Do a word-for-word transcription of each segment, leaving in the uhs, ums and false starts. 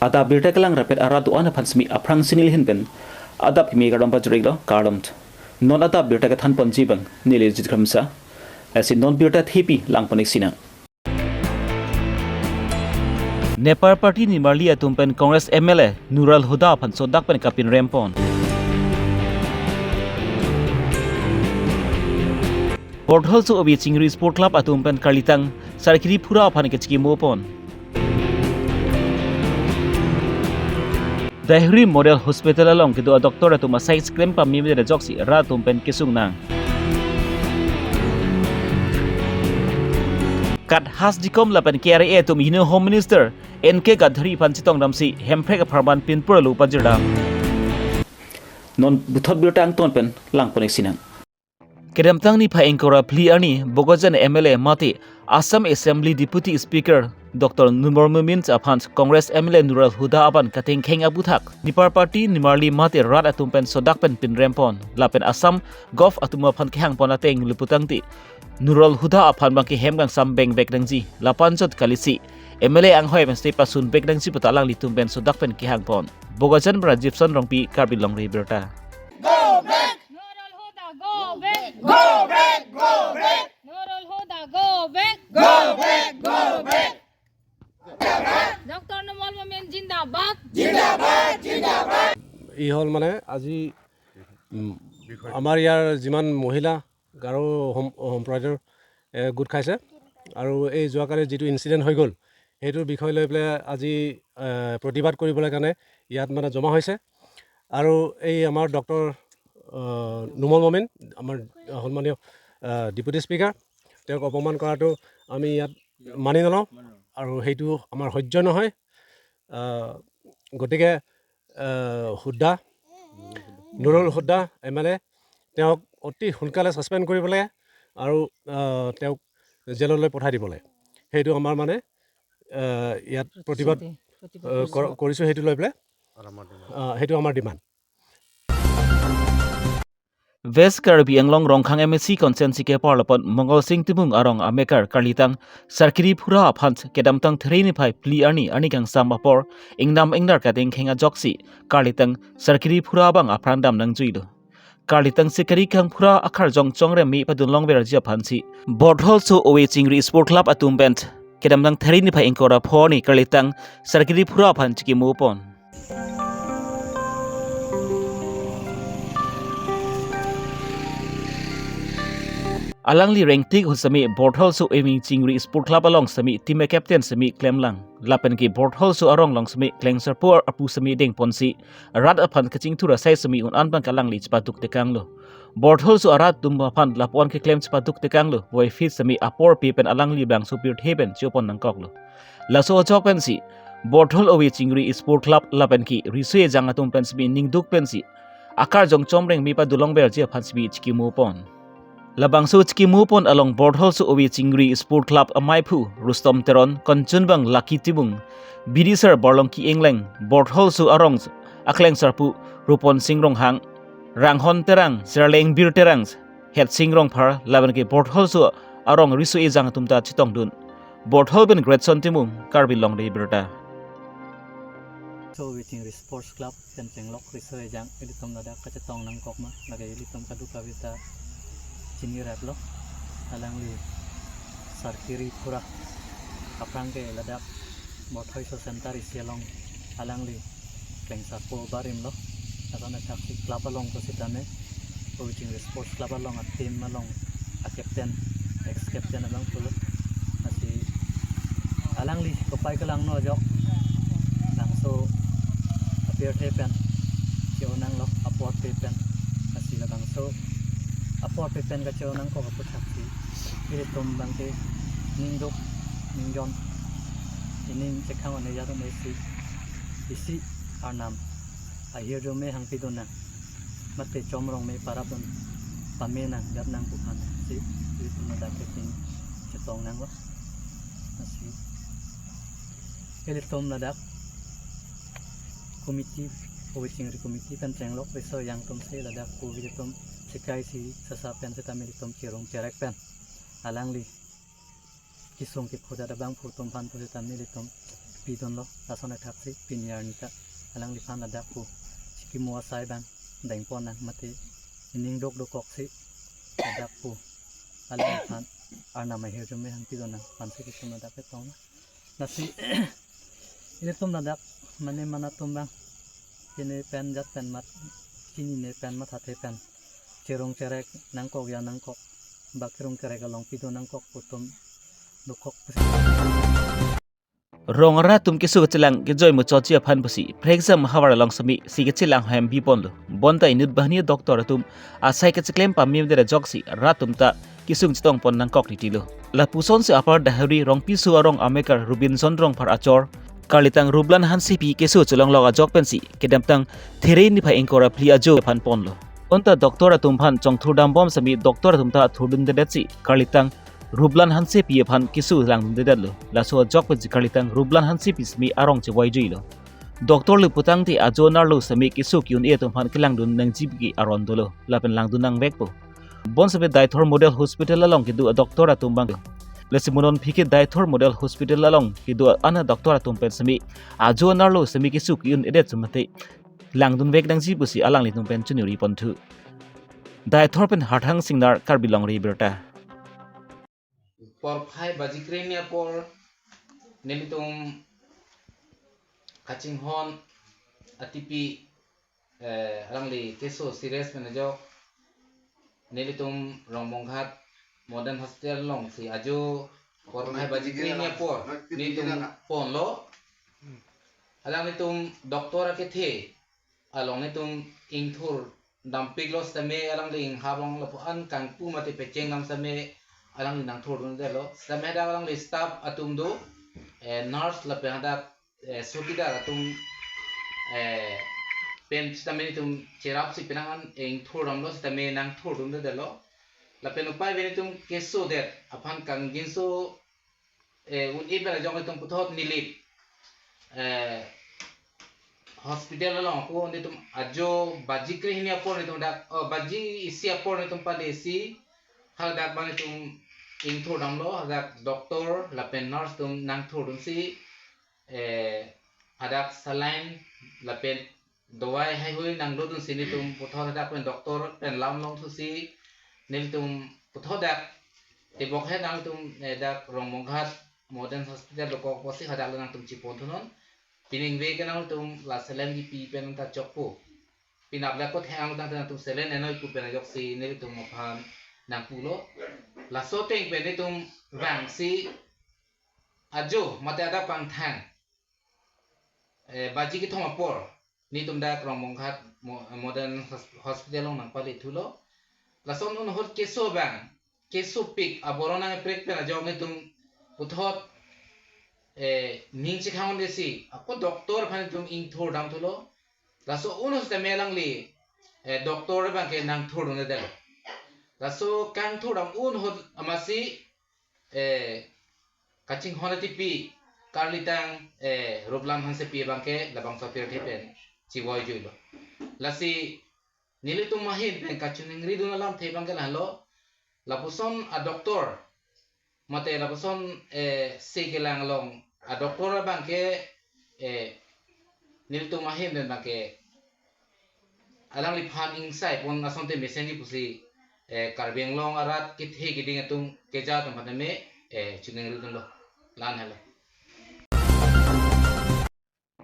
Adap birta kelang rapet arat do-an aphan simi aphrangsi neli ahin pen adap kimi kardom pajir-iklo, kardom. Non adap birta kethan ponji abang neli Jit Kramsa. Lasi non birta thepi lang pon-ik sinang. Nepar Party nimarli atum pen Congress M L A Nur Al Huda aphan sodak pen kapinrem pon. Bortholso Ove Chingri Sport Club atum pen karlitang Sarkiri Phura aphan kechikimo pon. Dehri Model Hospital along kedo a-doctor atum asai klem pameme ajoksi rat atum pen kesung nang. Kathas Dikom lapen K R A atum hini Home Minister N K Gadhari aphan chetongdamsi Hemprek apharman pinpur lo pajirdam. Non puthot birta angton pen lang pon-ik sinang. Kedamtang niphai ingkoi ra phli arni Bokajan M L A mate Assam Assembly Deputy Speaker Doctor Numal Momin aphan Congress M L A Nur Al Huda aphan katengkheng aputhak Nepar Party nimarli mate rat atum pen sodak pen pinrem pon lapen Assam Govt atum aphan kehang pon ateng le putangte Nur Al Huda aphan abangke hem kangsam bengvek nangji lapu anchot kalisi M L A anghoi pen step pasun vek nangji puta alanglitum pen sodak pen kehang pon. Bokajan Rajiv Son Rongpi, Karbi Longri Abirta. Go back! Nur Al Huda, go back! Go back! Go back! Nur Al Huda, go back! Go back! Go back! Doctor Numal Momin zindabad! জিন্দাবাদ, জিন্দাবাদ। ই হ'ল মানে আজি, উম, আমাৰ ইয়াৰ যিমান মহিলা গাৰো সম-, সম্প্ৰদায়ৰ, এ, গোট খাইছে আৰু এই যোৱাকালি যিটো ইনচিডেণ্ট হৈ গ'ল, সেইটোৰ বিষয় লৈ পেলাই আজি, এ, প্ৰতিবাদ কৰিবলৈ কাৰণে ইয়াত মানে জমা হৈছে। আৰু এই আমাৰ ডক্টৰ, আ, নুমল মমিন, আমাৰ সন্মানীয়, আ, ডেপুটি স্পীকাৰ, তেওঁক অপমান কৰাটো আমি ইয়াত মানি নলওঁ আৰু সেইটো আমাৰ সহ্য নহয়। আ, গতিকে, আ, হুড্ডা, নুৰুল হুড্ডা এম এল এ, তেওঁক অতি সোনকালে ছাছপেণ্ড কৰিব লাগে আৰু, আ, তেওঁক জেললৈ পঠাই দিব লাগে। সেইটো আমাৰ মানে, আ, ইয়াত প্ৰতিবাদ, আ, কৰ-, কৰিছোঁ, সেইটো লৈ পেলাই, আ, সেইটো আমাৰ demand. West Karbi Anglong Rongkhang M A C constituency keparlo pon Mongol Sing Timung arong amekar karlitang Sarkiri Phura aphan kedamtang Therai niphai phli arni arni kangsam apor ingnam ingnar katengkheng ajoksi karlitang Sarkiri Phura abang apran dam nangjuilo. Karlitang Sarkiri kangphura akarjong chongrem me padun longverji aphansi Bortholso Ove Chingri Sport Club atum pen kedamtang Therai niphai ingkoi ra pho arni karlitang Sarkiri Phura aphan chikimo pon. Alangli rengtik ahut semi Bortholso Ove Chingri Sport Club along semi team a-captain semi klemlang. Lapen ke Bortholso arong along semi klengsarpo apu semi dengponsi rat aphan kachingthur asai semi un-an abang alangli chepaduk tekanglo. Bortholso arat atum aphan lapu-an keklem chepaduk tekanglo. Voi fit semi apor pe pen alangli bangso pirthe pen chopon nangkoklo. Laso ajok pensi Borthol Ove Chingri Sport Club lapen ke riso ejang atum pen semi ningduk pensi akarjong chongrem me padun longverji aphan semi chikimo pon. Labangso chikimo pon along Bortholso Ove Chingri Sport Club amaiphu Rustom Teron, konchunbang Lucky Timung, bidisar Borlongki Engleng, Bortholso arong aklengsarpo Rupon Sing Ronghang, Ranghon Terang, Serlengbir Terang, Hetsing Rongphar, lapen ke Bortholso arong riso ejang atum ta chetongdun. Borthol pen Greatson Timung, Karbi Longri Abirta. So, Ove Chingri Sports Club pen chenglok riso ejang ilitum ladak kachetong nangkok ma, lake ilitum kadokave ta chiniraplo. Alangli Sarkiri Phura aphrang ke ladak Bortholso center isi along alangli klengsarpo barimlo. Lason athaksi club along pusitame, Ove Chingri Sports Club along a-team along a-captain, ex-captain abang pulo. Lasi alangli kopai kelangno ajok, labangso apirthe pen che-o nanglo, aporthe pen. Lasi labangso aporthe pen kache-o nangkok aputhaksi ilitum abangke ningduk ningjon, ining chekhang one jat un-esi, isi arnam ahirjume hangpidun nang, mate chomrong me parapdun pame nang jat nang pu aphansi ilitum ladak ke pini chetong nanglo. Lasi ilitum ladak committee, Ove Chingri committee pen chenglok riso ejang atumsi ladak pu ilitum chekai isi sasa pen sitame ilitum cherung cherek pen alangli kesung kephudat abangphu atum aphan pusitame ilitum pidunlo, lason athak si pini arni ta alangliphan ladak pu chikimo asai abang dengpon nang mate ining dok dokok si ladak pu alangliphan arnam ahirjume hang pidun nang, mansi kitum ladak ketong na. Lasi ilitum ladak mane mana atum abang kene pen jat pen mat, chinine pen mathathe pen cherung cherek nangkok ya nangkok, bak cherung cherek along pidun nangkok pu atum dokok. Rong arat atum keso kachelang kejoi muchotji aphan pusi Phrekjam havar along semi si kachelang hem biponlo. Bonta inut banghini doctor atum asai kacheklem pamemdet ajoksi rat atum ta kesung chetongpon nangkok titilo. Lapuson si Upper Dehari Rongpiso arong amekar Robinson Rongphar achor karlitang Ruplan Hansepi keso chelonglok ajok pensi kedamtang There niphai ingkoi ra phli ajo aphan ponlo. Bonta doctor atum aphan chongthurdambom semi doctor atum ta thurdundedetsi karlitang Ruplan Hansepi aphan keso langdundedetlo. Laso ajok pensi karlitang Ruplan Hansepi semi arong chevoijuilo. Doctor le putangte ajo narlo semi keso ki-un-e atum aphan kelangdun nangji pu ke aron dolo, lapen langdun nangvekpo. Bonsebe Deithor Model Hospital along kedo a-doctor atum abang, lasi mo non aphi ke Deithor Model Hospital along kedo a-doctor atum pen semi ajo narlo semi keso ki-un-edet sumate langdunvek nangji pusi alanglitum pen choningri ponthu. Deithor pen Harthang Singnar, Karbi Longri Abirta. Porphai baji kre-hini apor nelitum kachinghon atipi, eh, alangli keso serious pen ajok nelitum Rongbonghat Modern Hospital along si ajo porphai baji kre-hini apor nelitum ponlo. Alanglitum doctor akethe along nelitum ingthurdampiklo sitame alangli inghap along lapu-an kangpu mate pechengdam sitame alangli nangthurdundetlo. Sitame hadak alangli staff atum do, eh, nurse lapen hadak, eh, chowkidar atum, eh, pen sitame nelitum cherapsi penang an ingthurdamlo sitame nangthurdundetlo. Lapen upai ave nelitum kesodet aphan kangjinso, eh, un-e pen ajok nelitum puthot Nilip, eh, hospital along ako nelitum ajo baji kre-hini apor nelitum dak, oh, baji isi apor nelitum pale si hadak abang nelitum ingthurdamlo, hadak doctor lapen nurse atum nangthurdunsi, eh, hadak saline lapen dawai haihui nangdodunsi nelitum puthot hadak pen doctor pen lam longthusi nelitum puthot dak tebok he nangtum, eh, dak Rongbonghat Modern Hospital dokok apotsi hadak le nangtum chiponthunon. Pini ingve ke nangtum la saline kipi pen ta chokpo. Pini aplak ko theng tangte nangtum saline enoi pu pen ajoksi nelitum aphan nangpulo. Laso ateng pen nelitum vangsi ajo mate adap pangthang, eh, baji kethom apor nelitum dak Rongbonghat Mo-, Modern Hos-, Hospital along nangpale thulo. Lason un ahut keso abang, kesopik aboron nangprek pen ajok nelitum puthot, eh, ning chekhang-un-esi ako doctor aphan nelitum ingthurdam thulo. Laso un ahut sitame alangli, eh, doctor abang ke nangthurdundetlo. Laso kangthurdam un ahut amatsi, eh, kachinghon atipi karlitang, eh, Ruplan Hansepi abang ke labangso apirthe pen chivoijuilo. Lasi nelitum ahin pen kachoningridun alamthe abang ke lahelo, lapuson a-doctor mate lapuson, eh, se kelang along a-doctor abang ke, eh, nelitum ahin pen abang ke alangliphan ingsaipon asonte mesenji pusi, eh, Karbi Anglong arat kethe keding atum keja atum aphan tame, eh, choningridunlo. La-an helo.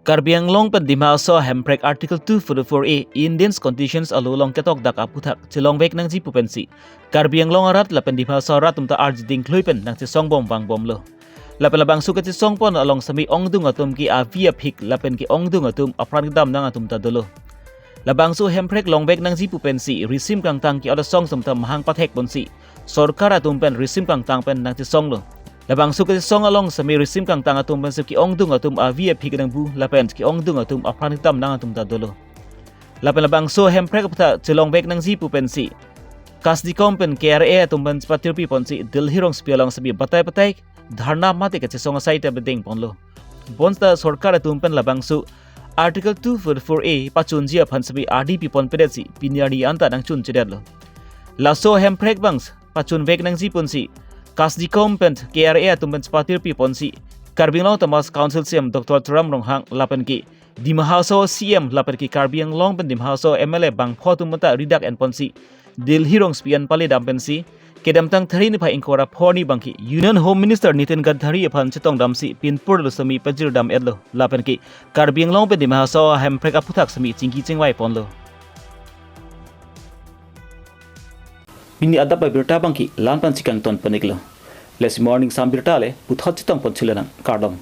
Karbi Anglong pen Dima Hasao Hemprek Article two forty-four A Indigenous Conditions along ketok dak aputhak chelongvek nangji pu pensi Karbi Anglong arat lapen Dima Hasao arat atum ta arjiding klui pen nangchesongbom vangbomlo. Lapen labangso kachesongpon along semi ongdung atum ke avi aphik lapen ke-ongdung atum apran kedam nang atum ta dolo. Labangso hemprek longvek nangji pu pensi risim kangtang ke-ot asong atum ta mahang pathekponsi sorkar atum pen risim kangtang pen nangchesonglo. Labangso kachesong along semi risim kangtang atum pensi ke-ongdung atum avi aphik nangbu lapen ke-ongdung atum apran kedam nang atum ta dolo. Lapen labangso hemprek aputhak chelongvek nangji pu pensi KASDCOM pen K R A atum pen chepatirpiponsi Delhi rongsopi along semi batai batai dharna mate kachesong asai ta bedengponlo. Bonta sorkar atum pen labangso Article two forty-four A pachunji aphan semi ardi piponpedetsi pini arni anta nangchunchedetlo. Laso hemprek abang pachunvek nangji punsi KASDCOM pen K R A atum pen chepatirpiponsi Karbi Anglong Autonomous Council C E M Doctor Tuliram Ronghang lapen ke Dima Hasao C E M lapen ke Karbi Anglong pen Dima Hasao M L A bangpho atum ta ridak enponsi Delhi rongsopi an pale dam pensi kedamtang Thari niphai ingkoi ra pho arni abangke Union Home Minister Nitin Gadkari aphan chetongdamsi pinpur lo semi pajirdam etlo lapen ke Karbi Anglong pen Dima Hasao ahemprek aphuthak semi chingki chingvai ponlo. Pini adap abirta abangke la-an pen chikangton pon-iklo. Lasi morning sam birta le puthot chetong pon chule nang, kardom.